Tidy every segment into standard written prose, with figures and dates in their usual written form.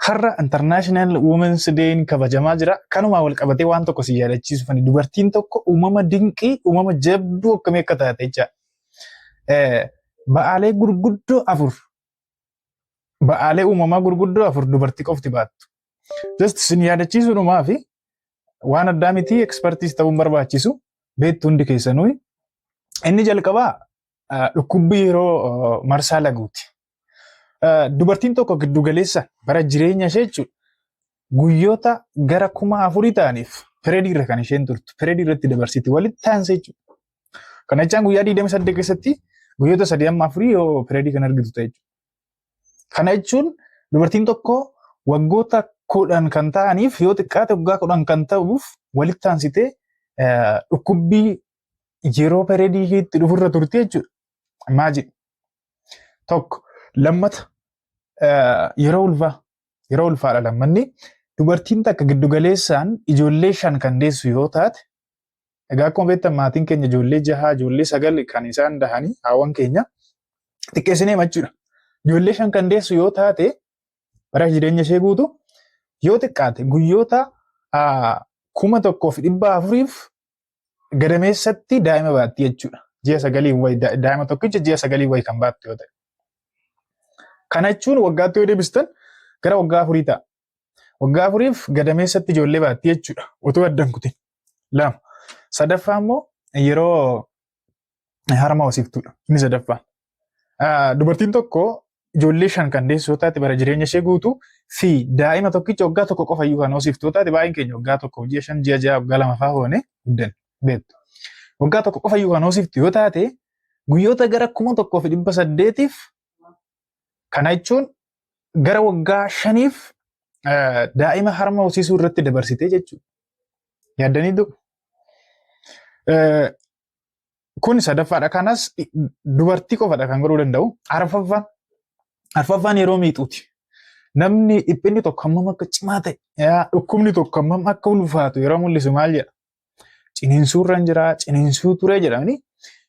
Har'a International Women's Day kabajamaa jira. Kanumaa wal qabatee waan tokko si yaadachiisuufani dubartiin tokko uumama dinqii, uumama jabduu akkamii akka taate jecha. Ba'aalee gurguddoo afur, ba'aalee uumamaa gurguddoo afur dubartii qofti baattu. Just sin yaadachiisuudhumaa fi waan addaa miti, expertiis ta'uun barbaachisu, beektu hundi keessanuu. Inni jalqabaa dhukkubbii yeroo marsaa laguuti. Dubartiin tokko giddu galeessa bara jireenya ishee jechuudha, guyyoota gara 4000 ta'aniif periodii irra kan isheen turtu, periodii irratti dabarsiti walitti aansee jechuudha. Kana jechaan guyyaa 28 keessatti guyyoota 3 amma 4 yoo periodii kan argitu ta'e jechuudha. Kana jechuun dubartiin tokko waggoota 10 kan ta'aniif, yoo xiqqaate waggaa 10 kan ta'uuf, walitti aansitee dhukkubbii yeroo periodii itti dhufurra turte jechuudha. Imagine. Tokko lammata yeroo ulfaa, yeroo ulfaadha lammanni. Dubartiin takka giddugaleessaan ijoollee shan kan deessu yoo taate, egaa akkuma beektan maatiin keenya ijoollee jaha, ijoollee sagal kan isaan dahanii, haawwan keenya xiqqeessinee jechuudha. Ijoollee shan kan deessu yoo taate, bara jireenya ishee guutu yoo xiqqaate guyyoota 1400f gadameessatti daa'ima baatti jechuudha. Ji'a 9 wayi, daa'ima tokkicha ji'a 9 wayi kan baattu yoo ta'e. Kana jechuun waggaatti yoo deebistan gara waggaa 4 ta'a. Waggaa 4f gadameessatti ijoollee baatti jechuudha. Otoo addan kutin. Lama. Sadaffaa immoo yeroo harma hoosiftuudha. Inni sadaffaa. Dubartiin tokko ijoollee shan kan deessu yoo taate bara jireenya ishee guutuu fi daa'ima tokkicha waggaa 1 qofa iyyuu kan hoosiftu yoo taate, baay'een keenya waggaa 1, ji'a 5, ji'a 6, waggaa 2 fa'aa hoone guddan beektu. Waggaa 1 qofa iyyuu kan hoosiftu yoo taate, guyyoota gara 1800f, kana jechuun gara waggaa 5f daa'ima harma hoosisuu irratti dabarsitee jechuudha. Yaaddanii du'u. Kun sadaffaadha. Kanas dubartii qofadha kan godhuu danda'u. Arfaffaan yeroo miixuuti. Namni dhiphinni tokko hammam akka cimaa ta'e, dhukkubni tokko hammam akka ulfaatu yeroo mul'isu maal jedha? Ciniinsuu irra jira, ciniinsuu ture jedhamni.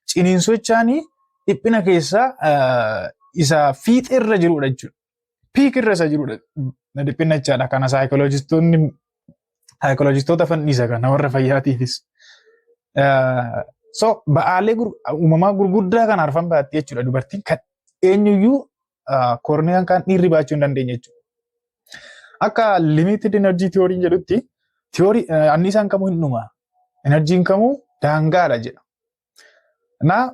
Ciniinsuu jechaan dhiphina keessaa isa fiixee irra jirudha jechuudha. Peak irra isa jirudha dhiphina jechaadha. Kana saayikolojistoota fanniisa kana warra fayyaatiifis. So ba'aalee uumamaa gurguddaa kan arfan baatti jechuudha dubartiin, kan eenyuyyuu koorniyaan kan dhiirri baachuu hin dandeenye jechuudha. Akka limited energy theory jedhutti, theory anniisaan kamuu hin dhuma. Enerjiin kamuu daangaadha jedha. Na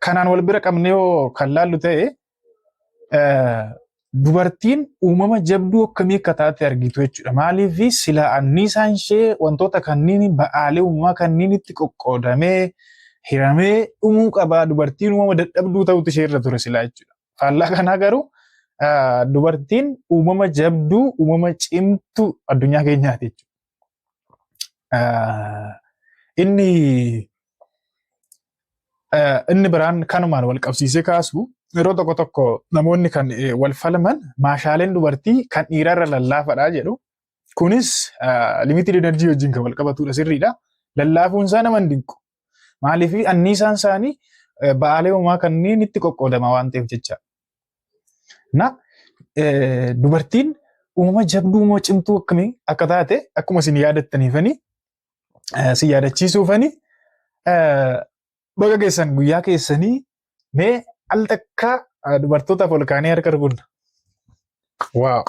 kanaan wal bira qabnee yoo kan laallu ta'e, dubartiin uumama jabduu akkamii akka taate argitu jechuudha. Maaliif sila anniisaan ishee wantoota kanneen ba'aalee uumamaa kanneenitti qoqqoodamee hiramee dhumuu qaba. Dubartiin uumama dadhabduu ta'utu ishee irra ture silaa jechuudha. Faallaa kanaa garuu dubartiin uumama jabduu, uumama cimtuu addunyaa keenyaati jechuudha. Inni biraan kanumaan wal qabsiisee kaasu, yeroo tokko tokko namoonni kan wal falman maashaaleen dubartii kan dhiiraarra lallaafaadha jedhu. Kunis limited energy wajjin kan wal qabatudha, sirriidha. Lallaafuun isaa nama hin dinqu. Maaliif anniisaan isaanii ba'aalee uumamaa kanneen itti qoqqoodama waan ta'eef jecha. Na dubartiin uumama jabduu, uumama cimtuu akkamii akka taate akkuma isin yaadattaniifani si yaadachiisuufani. Baga geessan guyyaa keessanii. Mee al takkaa dubartootaaf ol kaanee harka rukunna. Wow!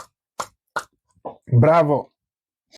Bravo!